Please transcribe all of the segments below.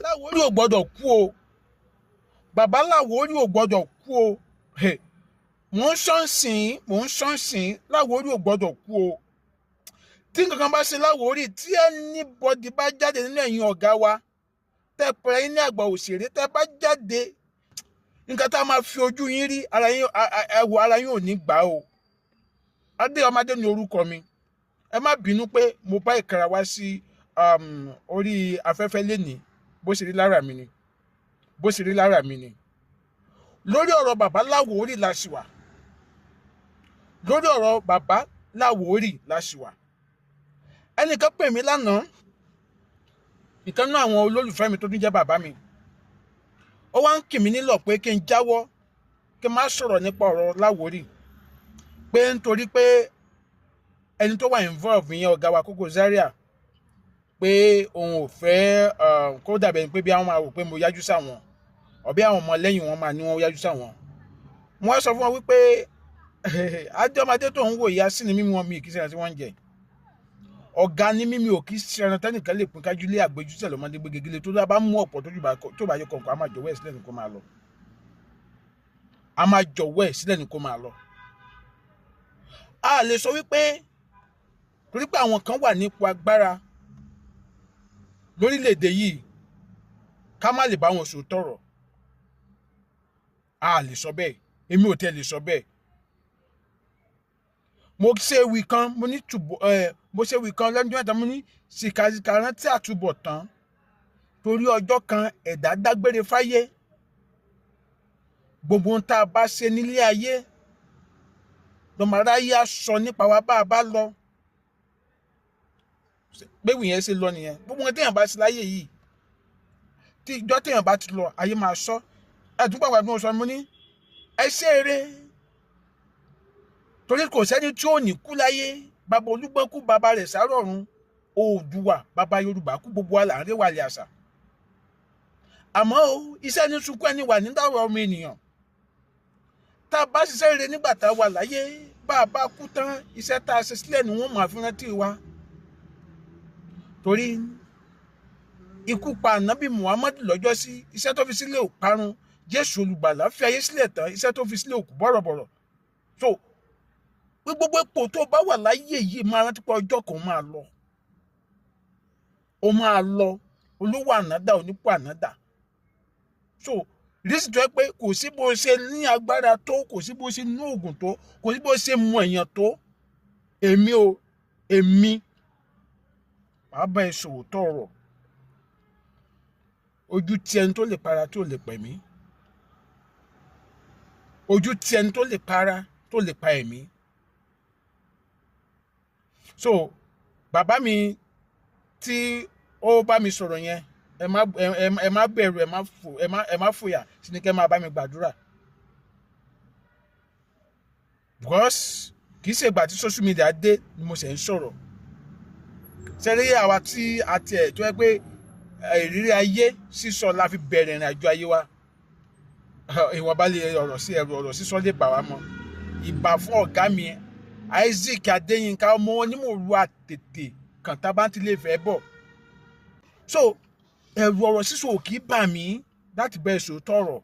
Láwórì ò gbọ́dọ̀ kú o. Bàbá Láwórì ò gbọ́dọ̀ kú o. Mò ń ṣọ́nsìn, mò ń ṣọ́nsìn. Láwórì ò gbọ́dọ̀ kú o. Tí nǹkan kan bá ṣe Láwórì, tí anybody bá jáde nínú ẹ̀yin ọ̀gá wa tẹ́ pẹ̀lẹ́ yín ní àgbà òṣèré, tẹ́ bá jáde, nǹkan tá a máa fi ojú yín rí, ara yín ẹ wò, ara yín ò ní gbà o. Adé Ọmọdé ni orúkọ mi. Ẹ má bínú pé mo bá ìkara wá sí orí afẹ́fẹ́ lénìí. Bó ṣe rí lára mi ni, bó ṣe rí lára mi ni. Lórí ọ̀rọ̀ bàbá Láwórì la ṣì wà. Lórí ọ̀rọ̀ bàbá Láwórì la ṣì wà. Ẹnìkan pè mí lánàá, ìkan náà àwọn olólùfẹ́ mi tó tún jẹ́ bàbá mi. Ó wá ń kì mí nílọ̀ pé kí n jáwọ́, kí n má sọ̀rọ̀ nípa ọ̀rọ̀ Láwórì, pé nítorí pé ẹni tó wà involve yẹn, ọ̀gá wa Koko Zaria, pé òun ò fẹ́ kó dàbẹ̀ ni pé bí àwọn máa rò pé mo yájú sáwọn, ọ̀bí àwọn ọmọ lẹ́yìn wọn máa ní wọ́n yájú sáwọn. Mo wá sọ fún wọn wípé adéọmọdé tó ń wò ìyá sí ni mímú wọn, mi kì í ṣe ẹran tí wọ́n ń jẹ. Ọ̀gá ní mímí ò kì í ṣe ẹran tẹ́nìkan lè pín kájú lé. Àgbéjúsẹ̀ lọ́mọdé gbé gegele tó bá mú ọ̀pọ̀ tó bá yẹ kọ̀ọ̀kan, a máa jọ̀wọ́ ẹ̀ sílẹ̀ ní kó máa lọ. A máa jọ̀wọ́ ẹ̀ sílẹ̀ ní kó máa lọ. A lè sọ wípé torí pé àwọn kan wà nípò agbára lórílẹ̀‐èdè yìí, ká má lè bá wọn sòótọ́ ọ̀rọ̀. A lè sọ bẹ́ẹ̀. Èmi ò tẹ́ lè sọ bẹ́ẹ̀. Mo ṣe ewì kan, mo ní tùbọ̀ ẹ. Mo ṣe ewì kan lẹ́nu mẹ́ta, mo ní sìkàsìkà rántí àtúbọ̀tán, torí ọjọ́ kan ẹ̀dá dágbére fáyé. Gbogbo ohun tá a bá ṣe nílé ayé lọ́mọ aráyé á sọ nípa wa bá a bá lọ. Gbéwì yẹn ṣe lọ nìyẹn. Gbogbo ohun téèyàn bá ṣe láyé yìí, tí ìjọ téèyàn bá ti lọ, ayé máa sọ. Ẹ̀tún pàpà bí mo sọ, mo ní ẹ ṣe eré, torí kò sẹ́ni tí ò ní kú láyé. Bàbá Olúgbọ́n kú, bàbá rẹ̀ sáré ọ̀run. Oòduà, bàbá Yorùbá kú, gbogbo wa là ń réwàlẹ̀ àṣà. Àmọ́ o, iṣẹ́ ní sunkún ẹni wà nígbà ọmọ ènìyàn. Tá a bá ṣiṣẹ́ rere nígbà tá a wà láyé, bá a bá kú tán, iṣẹ́ tá a ṣe sílẹ̀ ni wọ́n máa fi rántí wa. Torí ikú pa Ànábì Muhammadu lọ́jọ́sí, iṣẹ́ tó fi sílẹ̀ ò parun. Jésù Olùgbàlà fi ayé sílẹ̀ tán, iṣẹ́ tó fi sílẹ̀ ò kú bọ̀rọ̀bọ̀rọ̀. So gbogbo ipò tó bá wà láyé yìí, máa rántí pé ọjọ́ kan máa lọ, ó máa lọ. Olówó ànádà, onípò ànádà. So rísì tó yẹ pé kò sí bó ṣe ní agbára tó, kò sí bó ṣe ní oògùn tó, kò sí bó ṣe mọ èèyàn tó, èmi o, èmi màá bá ẹ sòwò tọrọ ojú tí ẹni tó lè para tó lè pẹ̀mí, ojú tí ẹni tó lè para tó lè pa ẹ̀mí. So bàbá mi tí ó bá mi sọ̀rọ̀ yẹn, ẹ má bẹ̀rù, ẹ má fòyà sí ni kẹ́ máa bá mi gbàdúrà, because kì í ṣe ìgbà tí social media dé ni mo ṣe ń sọ̀rọ̀. Sẹ́rí àwa tí a tiẹ̀ tó yẹ pé ìrírí ayé sísọ la fi bẹ̀rẹ̀ ìrìn àjò ayé wa, ìwọ̀nba lè ọ̀rọ̀ sí ẹrù ọ̀rọ̀ sísọ lè bà wá mọ́. Ìbà fún ọ̀gá mi Isaac Adéyínká, ọmọ onímọ̀ọ́rù àtètè kàńtà bá ti lè fẹ́ bọ̀. So ẹ̀rù ọ̀rọ̀ sísọ ò kì í bà mí láti bẹ́ẹ̀ sòótọ́ ọ̀rọ̀.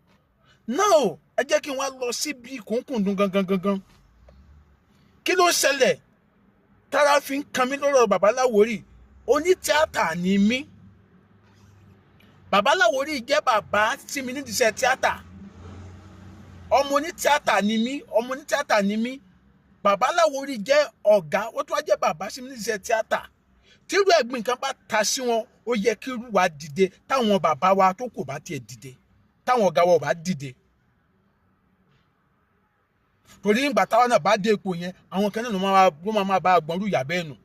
Now, ẹ jẹ́ kí n wá lọ síbi kùnkùndùn gangan gangan. Kí ló ṣẹlẹ̀ tára fi ń kan mí lọ́rọ̀ bàbá Láwórì? Onítíátà ni mí. Bàbá Láwórì jẹ́ bàbá tí mi nídìí iṣẹ́ tíátà. Ọmọ onítíátà ni mí, ọmọ onítíátà ni mí. Bàbá Láwórì jẹ́ ọ̀gá, ó tún wá jẹ́ bàbá sí mi nídìí iṣẹ́ tíátà. Tírú ẹ̀gbìn kan bá ta sí wọn, ó yẹ kí irú wa dìde. Táwọn bàbá wa tó kù bá tiẹ̀ dìde, táwọn ọ̀gá wa ò bá dìde, torí nígbà táwọn náà bá dé ipò yẹn, àwọn kan náà ló máa bá agbọ̀n rú ìyá bẹ́ẹ̀ nù.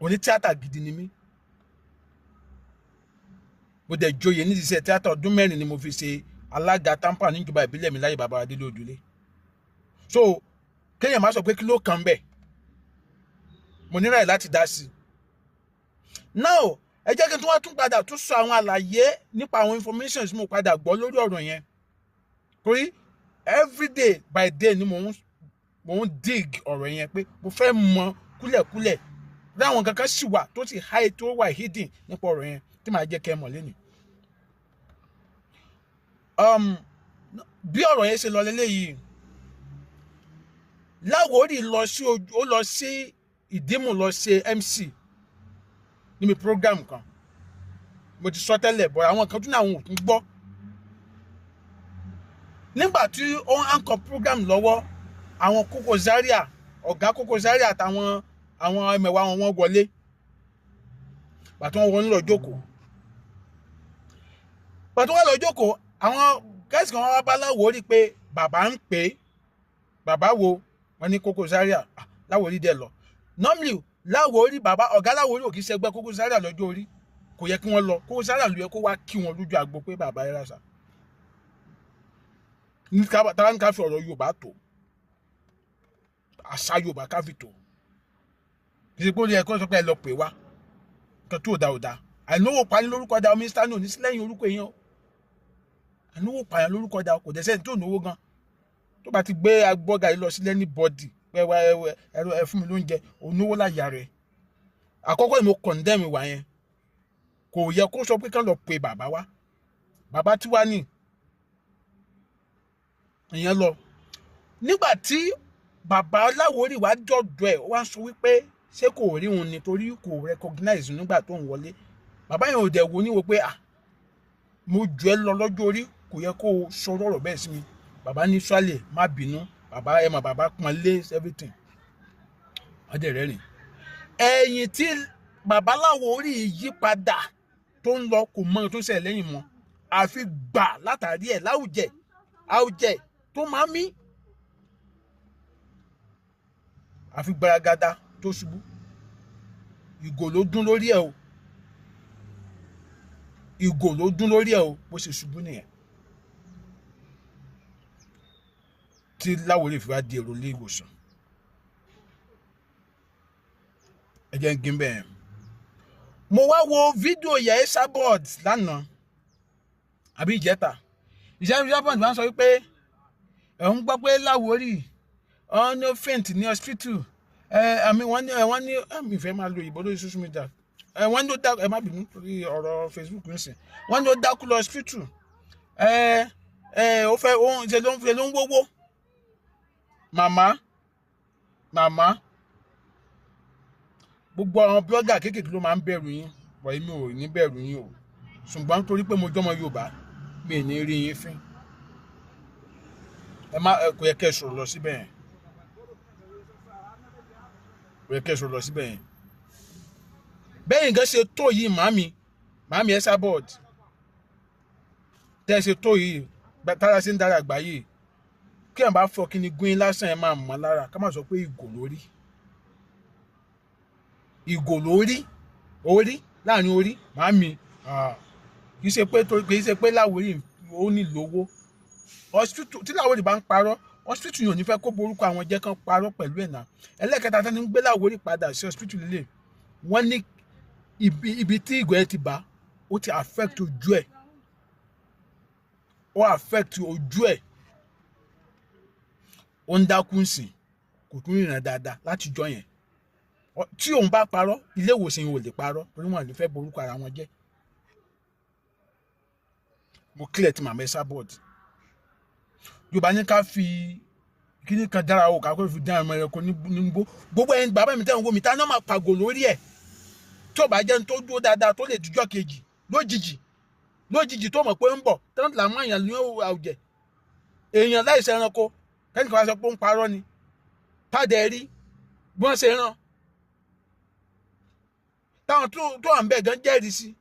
Oní tíátà gidi ni mí. Mo dẹ̀ joyè nídìí iṣẹ́ tíátà. Ọdún 4 ni mo fi ṣe alága TAMPAN níjọba ìbílẹ̀ mi láyé bàbá Adélé Òdúlé. So kéèyàn má sọ pé kí ló kàn bẹ́ẹ̀, mo ní ráyè láti dá sí i. Now, ẹ jẹ́ kí n tún wá tún padà tún sọ àwọn àlàyé nípa àwọn information tí mo padà gbọ́ lórí ọ̀rọ̀ yẹn, torí every day by day ni mò ń dig ọ̀rọ̀ yẹn, pé mo fẹ́ mọ kúlẹ̀kúlẹ̀ láwọn kankan sì wà tó ti hide, tó wà hidden nípa ọ̀rọ̀ yẹn, tí màá jẹ́ kẹ́ ẹ mọ̀ lẹ́nu. Bí ọ̀rọ̀ yẹn ṣe lọ lélẹ́yìí, Láwórì lọ sí ojú, ó lọ sí Ìdímù lọ ṣe MC níbi program kan. Mo ti sọ tẹ́lẹ̀ bọ̀, àwọn kan tún ní àwọn ò tún gbọ́. Nígbà tí ó ń anchor program lọ́wọ́, àwọn Koko Zaria, ọ̀gá Koko Zaria àtàwọn àwọn ẹmẹ̀wà wọn, wọ́n wọlé. Pàtó wọn wọlé lọ jókòó, pàtó wọn lọ jókòó, àwọn guys kan wá bá Láwórì pé bàbá ń pè é. Bàbá wo? Wọn ní Koko Zaria. Ah, Láwórì dẹ̀ lọ. Normally, Láwórì, bàbá ọ̀gá Láwórì ò kì í ṣẹgbẹ́ Koko Zaria lọ́jọ́ orí, kò yẹ kí wọ́n lọ. Koko Zaria ló yẹ kó wá kí wọn lójú agbo pé bàbá ẹ rà sá ní ká tá ní ká fi ọ̀rọ̀ Yorùbá tó, àṣà Yorùbá ká fi tó. Kì í ṣe pé ó yẹ kó sọ pé ẹ lọ pè wá. Nǹkan tó da ò da. Àìnáwó pani lórúkọ da. Mínísítà ní òní sílẹ̀yìn orúkọ èèyàn. Àìnáwó pààyàn lórúkọ da. Kò dẹ́sẹ̀ tó náwó gan tó bá ti gbé agbọ́gà yìí lọ sílẹ̀ ní bọ́dì pé wá ẹ fún mi lóúnjẹ, onáwó láyà rẹ̀. Àkọ́kọ́ ni mo condemn ìwà yẹn. Kò yẹ kó sọ pé kán lọ pe bàbá wa. Bàbá tí wá ní ìyẹn lọ. Nígbà tí bàbá Láwórì wá dọ̀dọ̀ ẹ̀, ó wá ń sọ wípé ṣé kò rí òun ni, torí kò recognize nígbà tó ń wọlé. Bàbá yẹn ò dẹ̀ wo níwo pé, ah, mo jù ẹ́ lọ lọ́jọ́ orí, kò yẹ kó o sọ ọ̀rọ̀ bẹ́ẹ̀ sí mi. Bàbá ní sọ́ọ̀lẹ̀ má bínú bàbá, ẹ mọ̀ bàbá pọ́n lé everything. Wọ́n dẹ̀ rẹ́rìn. Ẹ̀yìn tí bàbá Láwórì yí padà tó ń lọ, kò mọ ohun tó ṣẹlẹ̀ lẹ́yìn mọ́, àfi gbà látàrí ẹ̀ láwùjẹ àwùjẹ tó máa mí, àfi gbaragada tó ṣubú. Ìgò ló dún lórí ẹ̀ o, ìgò ló dún lórí ẹ̀ o. Bó ṣe ṣubú nìyẹn tí Láwórì fi wá di èrò ilé ìwòsàn. Ẹ jẹ́ ń gé bẹ́ẹ̀. Mo wá wo fídíò yẹ Esabod lánàá àbí ìjẹta. Ìjẹta Esabod wá ń sọ wípé ẹ̀ ń gbọ́ pé Láwórì ọ̀n ní faint ní hospital. Ẹ àmì wọ́n ní àmì ìfẹ́ máa lo ìbò lórí social media. Ẹ wọ́n ní ó dákú, ẹ má bínú torí ọ̀rọ̀ Facebook ń sìn, wọ́n ní ó dákú lọ hospital. Ẹ ẹ ó fẹ́ ó ń ṣe ló ń ṣe ló ń wówó. Màmá, màmá, gbogbo àwọn blogger kéékèèké ló máa ń bẹ̀rù yín bọ̀, èmi ò ní bẹ̀rù yín o. Ṣùgbọ́n torí pé mo jọmọ Yorùbá, mi ì ní rí yín fín. Ẹ má ẹ kò yẹ kẹ́ ẹ sọ̀rọ̀ lọ síbẹ̀ yẹn, kò yẹ kẹ́ ẹ sọ̀rọ̀ lọ síbẹ̀ yẹn. Bẹ́ẹ̀ nǹkan ṣe tó yìí, màmí, màmí Esabod, tẹ́ ẹ ṣe tó yìí, tára ṣe ń dára àgbà yìí, kí ẹ̀ bá fọ kí ni gún yín lásán, ẹ máa mọ̀ lára. Ká má sọ pé ìgò lórí, ìgò lórí orí láàrin orí. Màmí, kì í ṣe pé kì í ṣe pé Láwórì ó nílò owó hospital. Tí Láwórì bá ń parọ́, hospital yìí ò ní fẹ́ kó borúkọ àwọn jẹ́ kán parọ́ pẹ̀lú ẹ̀ náà. Ẹlẹ́kẹta tó ní ń gbé Láwórì padà sí hospital lílé, wọ́n ní ibi tí ìgò ẹ̀ ti bá, ó ti affect ojú ẹ̀, ó affect ojú ẹ̀, ó ń dákú nsìn, kò tún ríran dáadáa látijọ́ yẹn. Tí òun bá parọ́, ilé ìwòsàn yìí ò lè parọ́ torí wọn ò ní fẹ́ borúkọ ara wọn jẹ́. Mo clear ti màmá Esabod. Yorùbá ní ká fi kíní kan dára o, ká kó fi dára ọmọ ẹranko nígbó. Gbogbo ẹni bàbá mi tẹ́ ń wo mi, tá náà máa pàgò lórí ẹ̀, tí ò bá jẹ́ ní tó dúró dáadáa, tó lè dijọ́ kejì lójijì lójijì tó mọ̀ pé ń bọ̀ tán làwọn èèyàn ní àwùjẹ èèyàn láìsí ẹranko, kẹ́nìkan wá sọ pé ó ń parọ́ ni tádẹ rí bí wọ́n ṣe rán táwọn tó wà ń bẹ̀ gan jẹ́rìí sí.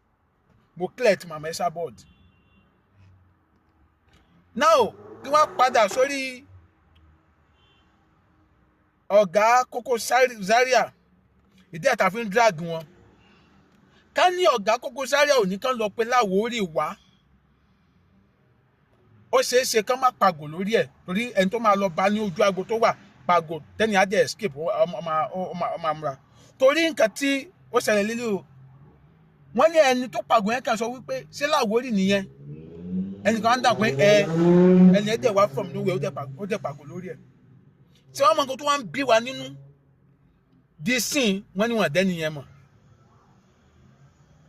Mo clear ti màmá Esabod. Now, kí wọ́n padà sórí ọ̀gá Koko Zaria. Ìdí ẹ̀ta fi ń drag wọn, ká ní ọ̀gá Koko Zaria ò ní kán lọ pé Láwórì wá, ó ṣeé ṣe kán má pàgò lórí ẹ̀, torí ẹni tó máa lọ bá ní ojú agbo tó wà pàgò tẹ́ni á dẹ̀ escape, ó máa múra. Torí nǹkan tí ó ṣẹlẹ̀ lílé o, wọ́n ní ẹni tó pàgò yẹn kàn sọ wípé ṣé Láwórì nìyẹn? Ẹnìkan á ń dà pé ẹni ẹ dẹ̀ wá from nowhere, ó dẹ̀ pàgò lórí ẹ̀. Tí wọ́n mọ nǹkan tó wá ń bí wa nínú di sin, wọ́n ní wọ́n dẹ́ni yẹn mọ̀,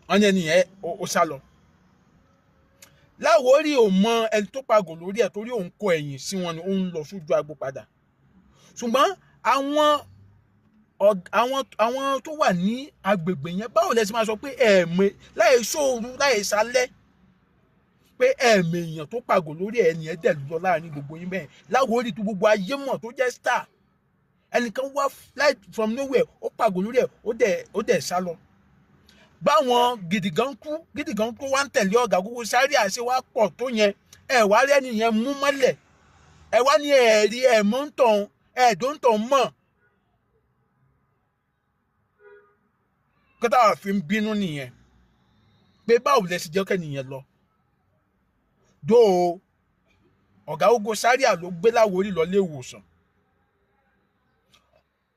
wọ́n ní ẹni yẹn ó sá lọ. Láwórì ò mọ ẹni tó pagò lórí ẹ̀ torí òun kọ ẹ̀yìn sí wọn ni òun lọ sójú agbo padà. Ṣùgbọ́n àwọn tó wà ní agbègbè yẹn, báwo lẹ ṣe máa sọ pé ẹ̀ẹ̀mẹ láì sóoru láì sálẹ̀ pé ẹ̀ẹ̀mẹ èèyàn tó pagò lórí ẹ̀ nìyẹn dẹ̀ lọ láàrin gbogbo yín bẹ́ẹ̀? Láwórì tó gbogbo ayé mọ̀ tó jẹ́ star, ẹnìkan wá like from nowhere, ó pagò lórí ẹ̀, ó dẹ̀ sá lọ. Báwọn gidigan kú gidigan kú wá ń tẹ̀lé ọ̀gá Koko Zaria ṣe wá pọ̀ tó yẹn, ẹ wá rí ẹni yẹn mú mọ́lẹ̀, ẹ wá ní ẹ̀ẹ́rí ẹ̀ mọ́ ń tàn ẹ̀ẹ́dọ́ ń tàn mọ̀. Kọ́tà wà fi ń bínú nìyẹn pé báwo lẹ ṣe jẹ́ kẹ́nìyẹn lọ dóò. Ọ̀gá Koko Zaria ló gbé Láwórì lọ ilé ìwòsàn.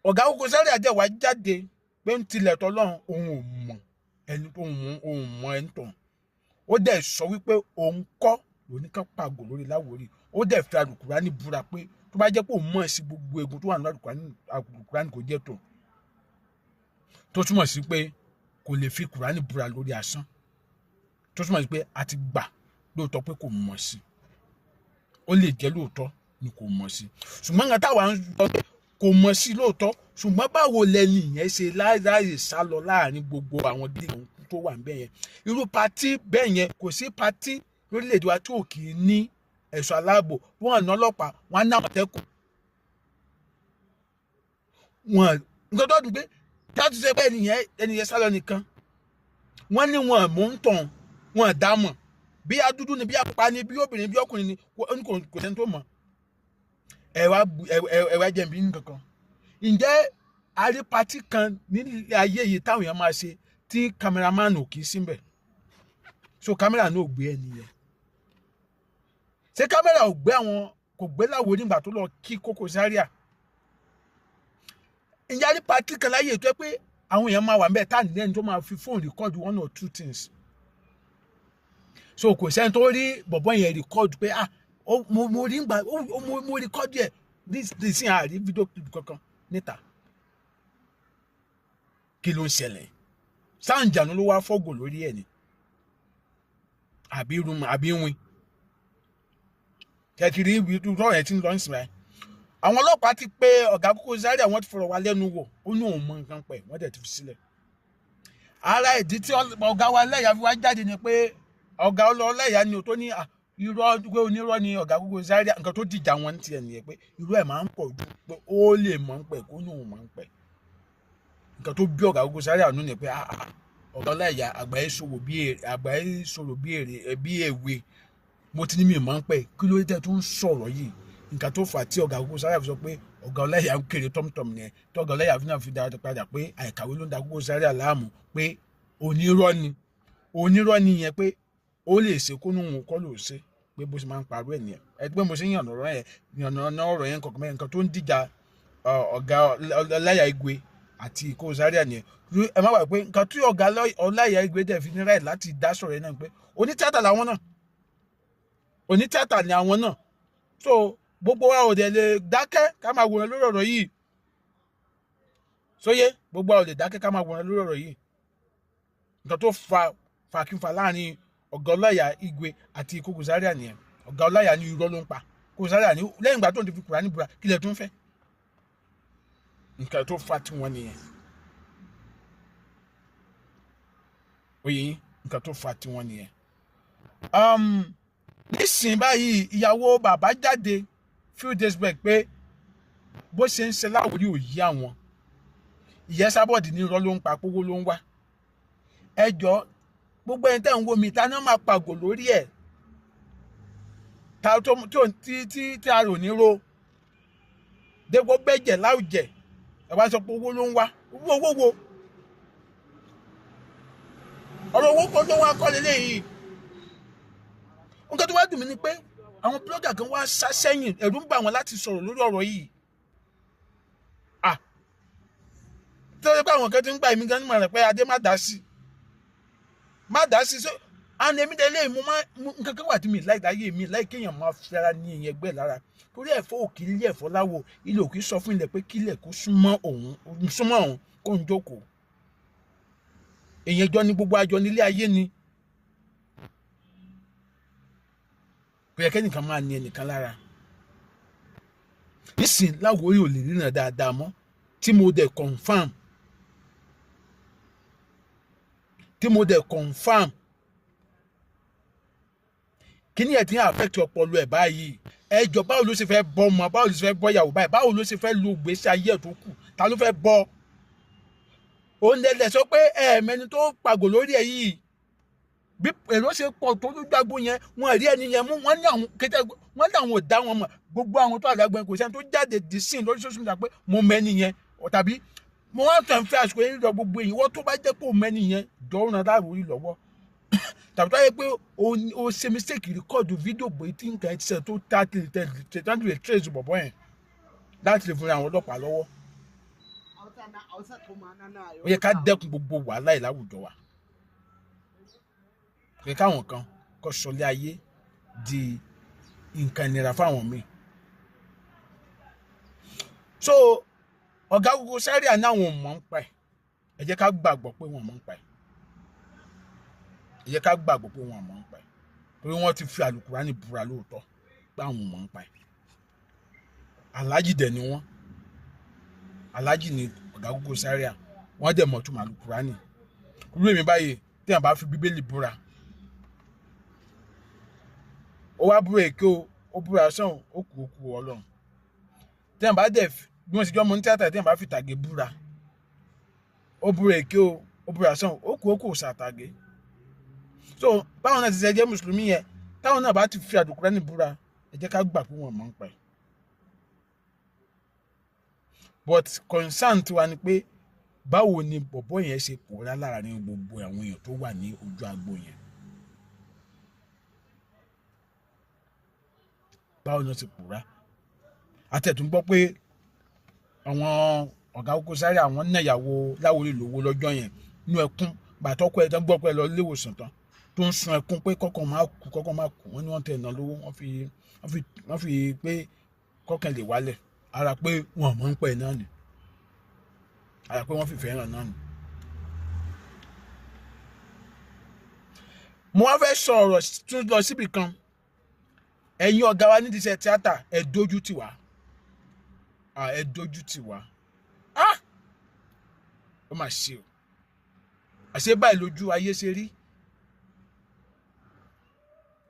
Ọ̀gá Koko Zaria dẹ̀ wá jáde pé ń tilẹ̀ tọ́lọ́run, òun ò mọ̀ ẹni tó òun mọ ẹni tó. Ó dẹ̀ sọ wípé òun kọ́ lóníkàn pàgọ́ lórí Láwórì. Ó dẹ̀ fi Àlùkùránì búra pé tó bá jẹ́ pé òun mọ̀ sí gbogbo egun tó wà nínú Àlùkùránì kò jẹ́ tó tó túmọ̀ sí pé kò lè fi Kùránì búra lórí asán, tó túmọ̀ sí pé a ti gbà lóòótọ́ pé kò mọ̀ sí. Ó lè jẹ́ lóòótọ́ ni kò mọ̀ sí, ṣùgbọ́n nǹkan táwa ń sọ pé kò mọ̀ sí lóòótọ́, ṣùgbọ́n báwo lẹni yẹn ṣe láàyè sá lọ láàrin gbogbo àwọn gidi tó wà níbẹ̀ yẹn? Irú party bẹ́ẹ̀ yẹn, kò sí party lórílẹ̀‐èdè wa tí ò kì í ní ẹ̀ṣọ́ aláàbò. Wọn ná ọlọ́pàá, wọn á ná àmọ̀tẹ́kùn wọn. Nǹkan tó dùn pé táàtú ṣe pé ẹnìyẹn sá lọ nìkan, wọ́n ní wọn mú ń tàn, wọn dá mọ̀ bí adúdú ni, bí apá ni, bí obìnrin, bí ọkùnrin ni, kò sẹ́ni tó mọ̀. Ẹ wá jẹ̀bi nǹkankan. Ǹjẹ́ a rí party kan nílé ayé yìí táwọn èèyàn máa ṣe tí cameraman ò kì í síbẹ̀? So camera náà ò gbé ẹni yẹn? Ṣé camera ò gbé àwọn, kò gbé Láwo nígbà tó lọ kí Koko Zaria? Ǹjẹ́ a rí party kan láyé tó yẹ pé àwọn èèyàn máa wà níbẹ̀ tá ní ẹni tó máa fi fóònù record one or two things? So kò sẹ́ni tó rí bọ̀bọ́ yẹn record pé, ah, mo rí ngbà mo record yẹ this àrí video clip kankan níta. Kí ló ń ṣẹlẹ̀? Sáǹjànú ló wá fọ́gò lórí ẹ̀ ni, àbí irun, àbí win kẹkiri ibi tó yẹn ti ń lọ nísìnyí? Àwọn ọlọ́pàá ti pé ọ̀gá Koko Zaria, wọ́n ti fọ̀rọ̀ wá lẹ́nu wò, ó ní òun mọ nǹkan pẹ̀, wọ́n dẹ̀ ti fi sílẹ̀. Ara ìdí tí ọ̀gá wa Ọláìyá fi wá jáde ni pé ọ̀gá Ọláìyá ni ò tó ní irọ́, pé onírọ́ ni ọ̀gá Koko Zaria. Nǹkan tó dìjà wọn ní tiẹ̀ nìyẹn, pé irú ẹ̀ máa ń pọ̀ ju pé ó lè mọ̀ ń pẹ̀ kó ní òun mọ̀ ń pẹ̀. Nǹkan tó bí ọ̀gá Koko Zaria nù ni pé ọ̀gá Ọláìyá, àgbà ẹ̀ sọ̀rọ̀ bí èrè bí èwe, mo ti ní mi mọ̀ ń pẹ̀, kí ló dé tó ń sọ̀rọ̀ yìí? Nǹkan tó fà á tí ọ̀gá Koko Zaria fi sọ pé ọ̀gá Ọláìyá ń kéré tọ́mùtọ́mù nìyẹn, tí ọ̀gá Ọláìyá náà fi dára padà pé àìkàwé ló ń da Koko Zaria láàmú, pé onírọ́ ni, onírọ́ ni yẹn, pé ó lè ṣe kó nù kọ́ ló ṣe, pé bó ṣe máa ń parọ́ ẹ̀ nìyẹn. Ẹ pé mo ṣe ń yànnà ọ̀rọ̀ yẹn, yànnà ọ̀rọ̀ yẹn kọ̀ọ̀kan mẹ́rin. Nǹkan tó ń dìjà ọ̀gá Ọláìyá Igwe àti Koko Zaria nìyẹn. Ẹ má wà pé nǹkan tí ọ̀gá Ọláìyá Igwe dẹ̀ fi ní ráì láti dá sọ̀rọ̀ yẹn náà pé onítìátà làwọn náà, onítìátà ni àwọn náà. So gbogbo wa ò dẹ̀ lè dákẹ́ ká máa wòran lórí ọ̀rọ̀ yìí. Sóyé, gbogbo wa ò lè dákẹ́ ká máa wòran lórí ọ̀rọ̀ yìí. Nǹkan tó fa fàkínfà láàrin ọ̀gá Ọláìyá Igwe àti Koko Zaria nìyẹn. Ọ̀gá Ọláìyá ní irọ́ ló ń pa, Koko Zaria ní lẹ́yìn ìgbà tó ń ti fi Kùránì búra, kí lẹ̀ tún fẹ́? Nǹkan tó fa tiwọn nìyẹn. Oyè yín, nǹkan tó fa tiwọn nìyẹn. Nísìnyí báyìí, ìyàwó bàbá jáde few days back pé bó ṣe ń ṣe Láwòrí ò yí àwọn. Ìyẹn sábọ̀dì ní irọ́ ló ń pa, kówó ló ń wá. Ẹ jọ, gbogbo ẹni tẹ́ ń wo mi, ta ni wọ́n máa pàgò lórí ẹ̀ ta tó tí tí tí a rò ní ro dépò bẹ́jẹ̀ láwùjẹ̀? Ẹ wá sọ pé owó ló ń wá. Owó owó wo? Ọ̀rọ̀ owó kọ́ ló wá kọ́ lélẹ́yìí. Nǹkan tó wá dùn mí ni pé àwọn blogger kan wá sá sẹ́yìn, ẹ̀rù ń bà wọ́n láti sọ̀rọ̀ lórí ọ̀rọ̀ yìí. Ah, tó yẹ pé àwọn kan ti ń gbà mí gan nímọ̀ rẹ̀ pé adé má dá sí, má dá sí. So and èmi dẹ̀ lé mo máa nǹkan kan wà tí mi láì láyé mi láì kéèyàn máa fẹ́ra ní ìyẹn ẹgbẹ́ lára, torí ẹ̀fọ́ òkì ilé ẹ̀fọ́ láwo ilé òkì sọ fún ilẹ̀ pé kílẹ̀ kó súnmọ́ òun, súnmọ́ òun kó ń jókòó. Èèyàn jọ ní gbogbo àjọ nílé ayé ni. Kò yẹ kẹ́nìkan máa ní ẹnìkan lára. Nísìn Láwórì ò lè ríran dáadáa mọ́, tí mo dẹ̀ confirm, tí mo dẹ̀ confirm kíní ẹ̀ tí ń affect ọpọlọ ẹ̀ báyìí. Ẹ jọ, báwo ló ṣe fẹ́ bọ́ ọmọ? Báwo ló ṣe fẹ́ bọ́ ìyàwó báyìí? Báwo ló ṣe fẹ́ lo ìgbésí ayé ẹ̀ tó kù? Ta ló fẹ́ bọ́? Òun lẹ̀lẹ̀ sọ pé ẹ̀ẹ̀mẹni tó pàgò lórí ẹ̀ yìí. Bí èrò ṣe pọ̀ tó lójú agbo yẹn, wọn rí ẹni yẹn mú. Wọn ní àwọn kété, wọn ní àwọn ò dá wọn mọ̀. Gbogbo àwọn tó àlágbọ́n, kò sẹ́ni tó jáde dì sí lórí social media pé mo mẹ́ni yẹn. Tàbí mo wá tẹ̀ ń fẹ́ àsìkò yẹn lọ, gbogbo èyí wọ́n tó bá jẹ́ pé o mẹ́ni yẹn, jọ̀ọ́ ràn Láwórì lọ́wọ́. Tàbí tó yẹ pé o ṣe mistake record fídíò bóyá tí nǹkan ẹ̀ ti ṣe tó tá tètè lè trace bọ̀bọ̀ yẹn láti lè fún àwọn ọlọ́pàá lọ́wọ́. Ó yẹ ká dẹ́kun gbogbo wàhálà yìí láwùjọ wa, pé káwọn kan kọ́ sọlé ayé di nǹkan ìnira fáwọn míì. So ọ̀gá gbogbo Zaria ní àwọn ò mọ̀ ń pa ẹ̀. Ẹ jẹ́ ká gbàgbọ́ pé wọ́n mọ̀ ń pa ẹ̀. Ẹ jẹ́ ká gbàgbọ́ pé wọ́n mọ̀ ń pa ẹ̀, torí wọ́n ti fi àlùkùránì búra lóòótọ́ pé àwọn ò mọ̀ ń pa ẹ̀. Aláàjì dẹ̀ ni wọ́n, aláàjì ni ọ̀gá gbogbo Zaria. Wọ́n dẹ̀ mọ̀ túmọ̀ àlùkùránì. Irú èmi báyìí, tí àwọn bá fi Bíbélì búra, ó wá búra èké o, ó búra sàn, ó kú, ó kú Ọlọ́run. Tí àwọn bá dẹ̀ bí wọ́n ti jọ́ mọ ní tíátà, tí àwọn bá fi tàgé búra, ó búra èké o, ó búra sàn, ó kú, ó kú sàtàgé. So báwọn náà ti ṣe jẹ́ mùsùlùmí yẹn, táwọn náà bá ti fi àlùkùránì búra, ẹ jẹ́ ká gbà pé wọ́n mọ̀ ń pa ẹ̀. But concern tiwa ni pé báwo ni bọ̀bọ̀ yẹn ṣe pòórá láàrin gbogbo àwọn èèyàn tó wà ní ojú agbo yẹn? Báwo ni wọ́n ti pòórá? Àtẹ̀tún gbọ́ pé àwọn ọ̀gá Koko Zaria, àwọn náyàwó Láwórì lówó lọ́jọ́ yẹn nú ẹkún. Bàtọ́kọ ẹ̀ tán gbọ́ pé lọ léwòsàn tán, tó ń sun ẹkún pé kọ́kàn máa kú, kọ́kàn máa kú. Wọ́n ní wọ́n tẹ̀ ná lówó, wọ́n fi pé kọ́kàn lè wálẹ̀. Ara pé wọ́n mọ̀ ń pẹ̀ náà ni, ara pé wọ́n fìfẹ́ hàn náà ni. Mo wá fẹ́ sọ ọ̀rọ̀ tún lọ síbì kan. Ẹ̀yin ọ̀gá wa nídìí iṣẹ́ tíátà, ẹ dójú tì wá, ẹ dójú tì wá. Ó mà ṣe o. Àṣé báyìí lójú ayé ṣe rí?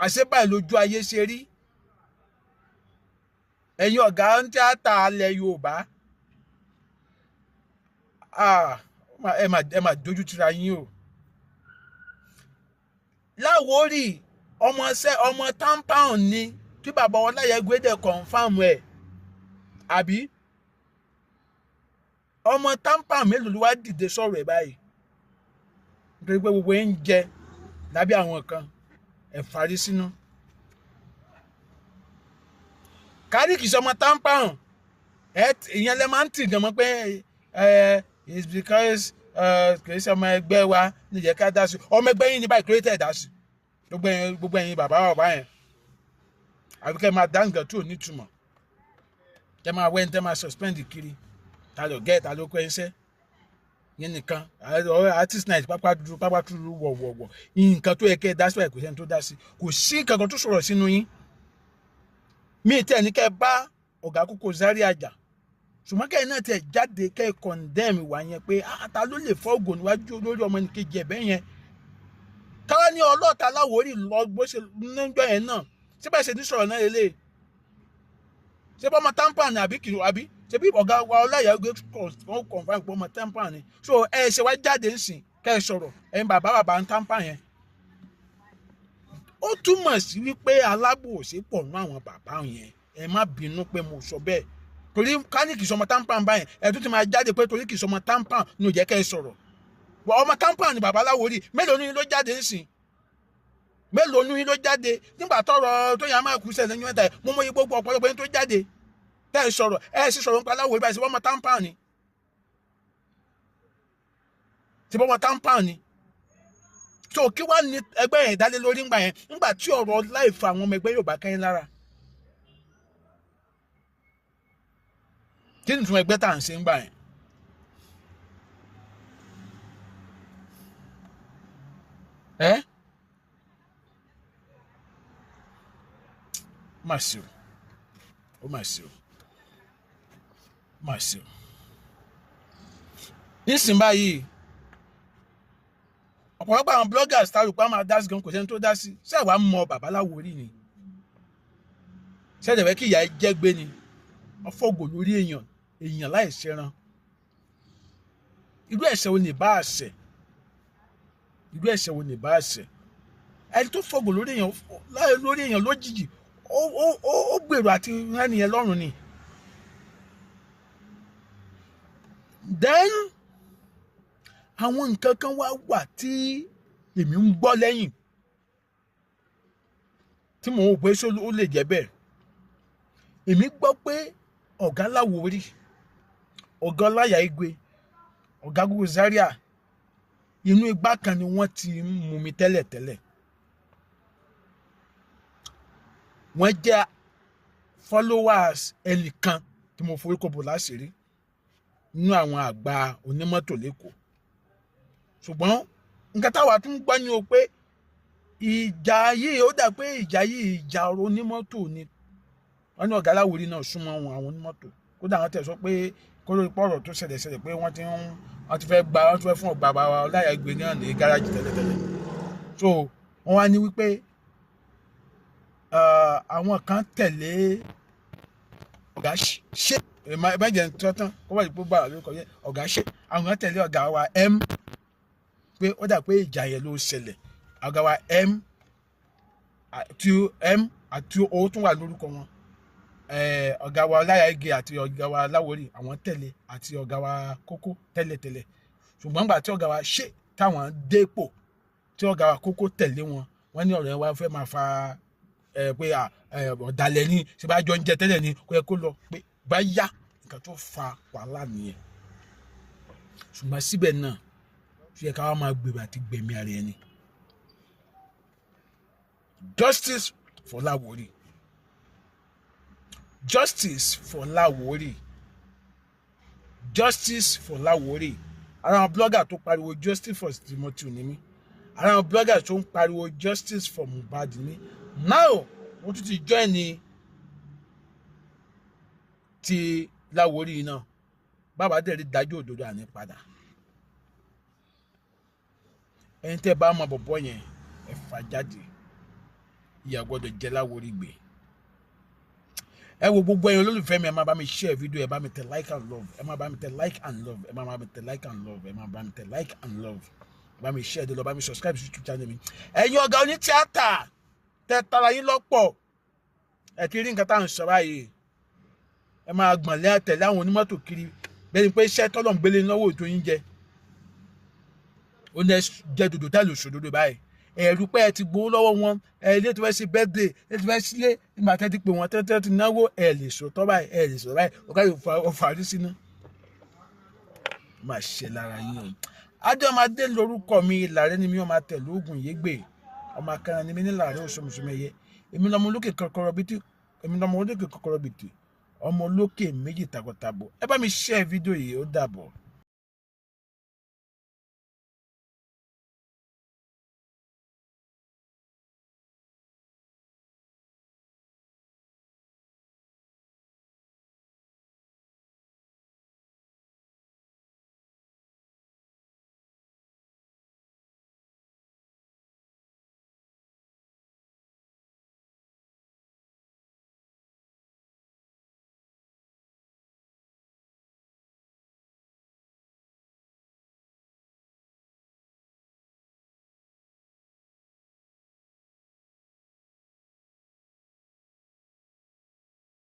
Àṣé báyìí lójú ayé ṣe rí? Ẹ̀yin ọ̀gá ń tíátà alẹ́ Yorùbá, ẹ mà dójú tìra yín o. Láwórì ọmọọṣẹ́ ọmọ tampan ni, tí bàbá Ọláyẹgbé dẹ̀ confirm ẹ̀, àbí ọmọ tampan mélòó ló wá dìde sọ̀rọ̀ ẹ̀ báyìí? Nítorí pé gbogbo yín ń jẹ lábẹ́ àwọn kan, ẹ̀ farí sínú. Kárí kìí ṣe ọmọ tampan ẹ, ìyẹn lẹ máa ń tì gan mọ́ pé ẹ it's because kìí ṣe ọmọ ẹgbẹ́ wa níjẹ́ ká dá sí. Ọmọ ẹgbẹ́ yín ní báyìí, kí ló tẹ̀ dá sí? Gbogbo ẹ̀yin bàbá bàbá yẹn, àbí kẹ́ máa dá nǹkan tí ò ní túmọ̀, kẹ́ máa wẹ́n, tẹ́ máa suspend kiri. Ta ló gẹ́? Ta ló kọ́ ẹsẹ́ yẹn nìkan? Artist night pápá dúdú, pápá dúdú wọ̀wọ̀wọ̀. Nǹkan tó yẹ kẹ́ ẹ dá sí báyìí, kò sẹ́ni tó dá sí, kò sí nǹkan kan tó sọ̀rọ̀ sínú yín. Mí tẹ̀ ní kẹ́ ẹ bá ọ̀gá Koko Zaria jà, ṣùgbọ́n kẹ́ ẹ náà tẹ̀ jáde, kẹ́ ẹ condemn wà yẹn pé ta ló lè fọ́ ògùn níwájú lórí ọmọ nìkejì ẹ̀ bẹ́ẹ̀ yẹn? Káwá ní ọlọ́ta Láwórì lọ bó ṣe níjọ́ yẹn náà, síbẹ̀ ṣe ní sọ̀rọ̀ náà lélẹ̀. Ṣé bọ́ ọmọ tampan ni àbí kìlọ̀? Àbí ṣe bí ọ̀gá wa Ọláyẹgbé confirm pé ọmọ tampan ni? So ẹ ṣe wá jáde ńsìn kẹ́ ẹ sọ̀rọ̀, ẹ̀yin bàbá bàbá ń tampan yẹn. Ó túmọ̀ sí wípé alábòsí pọ̀ nú àwọn bàbá yẹn. Ẹ má bínú pé mo sọ bẹ́ẹ̀, torí ká ní kìí sọmọ tampan báyẹn, ẹ tún ti máa jáde pé torí kìí sọmọ tampan ni ò jẹ́ kẹ́ ẹ sọ̀rọ̀. Ọmọ tampan ni bàbá Láwórì. Mélòó ni ló jáde ńsìn? Mélòó ni ló jáde nígbà tọrọ tó yàn máa kú sẹ́yìn mẹ́ta yìí? Mo mọ iye gbogbo ọ̀pọ̀lọpọ̀ yẹn tó jáde tẹ́ ẹ sọ̀rọ̀. Ẹ sì sọ̀rọ̀ nípa Láwórì báyìí, sí ọmọ tampan ni? Sí ọmọ tampan ni? So kí wàá ní ẹgbẹ́ yẹn dálé lórí ńgbà yẹn, ńgbà tí ọ̀rọ̀ láìfa àwọn ọmọ ẹgbẹ́ Yorùbá kẹ́yìn lára? Kí ni ìtumọ̀ ẹgbẹ́ tá à ń ṣe ńgbà yẹn? Ẹ́ Ó mà ṣe o, ó mà ṣe o, ó mà ṣe o. Nísìnyí báyìí, ọ̀pọ̀lọpọ̀ àwọn bloggers tá a rò pé a máa dá sí gan, kò sẹ́ni tó dá sí. Ṣé àwa mọ bàbá Láwórì ni? Ṣé ẹ̀dẹ̀ fẹ́ kí ìyá jẹ́ gbé ni? Wọ́n fọ́gò lórí èèyàn, èèyàn láì ṣẹran. Irú ẹ̀ṣẹ̀ wo ni bá a ṣẹ̀? Irú ẹ̀ṣẹ̀ wo ni bá a ṣẹ̀? Ẹni tó fọ́gò lórí èèyàn, lórí èèyàn lójijì, ó gbèrò àti rán ẹnìyẹn lọ́rùn ni. Then àwọn nǹkan kan wá wà tí èmi ń gbọ́ lẹ́yìn tí mò ń wò pé ṣé ó lè jẹ́ bẹ́ẹ̀. Èmi gbọ́ pé ọ̀gá Láwórì, ọ̀gá Ọláyà Igwe, ọ̀gá Koko Zaria, inú igbá kan ni wọ́n ti ń mumi tẹ́lẹ̀tẹ́lẹ̀. Wọ́n jẹ́ followers ẹnìkan tí mo forúkọ bò láṣìírí nínú àwọn àgbà onímọ́tò lẹ́kọ̀ọ́. Ṣùgbọ́n nǹkan táwa tún gbọ́ ni o pé ìjà yìí, ó dà pé ìjà yìí ìjà ọ̀rọ̀ onímọ́tò ni. Wọ́n ní ọ̀gá Láwórì náà súnmọ́ wọn àwọn onímọ́tò. Kódà wọ́n tẹ̀ sọ pé kó lórí pọ̀rọ̀ tó ṣẹlẹ̀ ṣẹlẹ̀ pé wọ́n ti ń wọ́n ti fẹ́ gba wọ́n ti fẹ́ fún ọ̀gbà bàbá Ọláyà Igwe náà ní gáràjì tẹ́lẹ̀tẹ́lẹ̀. So wọ́n wá ní wípé àwọn kan tẹ̀lé ọ̀gá ṣe ẹ̀mẹ́jẹ̀ ń tọ́ tán kó wà ní gbogbo àwọn lórúkọ yẹn, ọ̀gá ṣe àwọn kan tẹ̀lé ọ̀gá wa M, pé ó dà pé ìjà yẹn ló ṣẹlẹ̀. Ọ̀gá wa M àti M àti O tún wà lórúkọ wọn. Ọ̀gá wa Ọláyà Igwe àti ọ̀gá wa Láwórì àwọn tẹ̀lé, àti ọ̀gá wa Kókó tẹ̀lé tẹ̀lé. Ṣùgbọ́n nígbà tí ọ̀gá wa ṣe táwọn dépò tí ọ̀gá wa Kókó tẹ̀lé wọn, wọ́n ní ọ̀rọ̀ yẹn wá fẹ́ máa fa pé ọ̀dàlẹ̀ ni, ṣe bá jọ ń jẹ tẹ́lẹ̀ ni, kó yẹ kó lọ pé bá yá nǹkan tó fa wàhálà nìyẹn. Ṣùgbọ́n síbẹ̀ náà, ṣe yẹ ká wá máa gbèrò àti gbẹ̀mí ara ẹni. Justice for Láwórì, justice for Láwórì, justice for Láwórì. Ara àwọn blogger tó pariwo justice for Timothy ni mí. Ara àwọn blogger tó ń pariwo justice for Mohbad ni mí. Now wọ́n tún ti join ní ti Láwórì náà. Bàbá dẹ̀ rí dájú òdodo àní padà. Ẹni tẹ́ bá mọ bọ̀bọ̀ yẹn, ẹ fà jáde. Ìyà gbọ́dọ̀ jẹ Láwórì gbé. Ẹ wo gbogbo ẹ̀yin olólùfẹ́ mi, ẹ máa bá mi share video, ẹ bá mi tẹ like and love, ẹ máa bá mi tẹ like and love, ẹ máa bá mi tẹ like and love, ẹ máa bá mi tẹ like and love, ẹ bá mi share dé lọ, bá mi subscribe sí YouTube channel mi. Ẹ̀yin ọ̀gá oní tíátà tẹ tara yín lọ́pọ̀, ẹ ti rí nǹkan tá à ń sọ báyìí. Ẹ máa gbọ̀n lé àtẹ̀lé àwọn onímọ́tò kiri bẹ́ẹ̀ ni pé iṣẹ́ tọ́lọ̀ ń gbélé lọ́wọ́ ètò yín jẹ. Ó ní ẹ jẹ dòdò tẹ́lẹ̀ òṣòdodo báyìí. Ẹ̀rù pé ẹ ti gbowó lọ́wọ́ wọn, ẹ ilé tó fẹ́ ṣe birthday, ilé tó fẹ́ sílé, nígbà tẹ́ ti pè wọ́n tẹ́ ti náwó, ẹ lè sòótọ́ báyìí, ẹ lè sòótọ́ báyìí, ọ̀gá yóò fàárí sínú. Máa ṣe lára yín o. Adéọmọdé lorúkọ mi, ìlàrẹ́ ni mi ò máa tẹ̀ lóògùn yégbè. Ọmọ akẹrin ni mi ní làárẹ̀ òṣòmùsùnmù ẹ̀yẹ. Èmi lọmọ olókè kọkọrọ bìtì, èmi lọmọ olókè kọkọrọ bìtì, ọmọ olókè méjì tàkọtàbọ̀. Ẹ bá mi share fídíò yìí, ó dàbọ̀.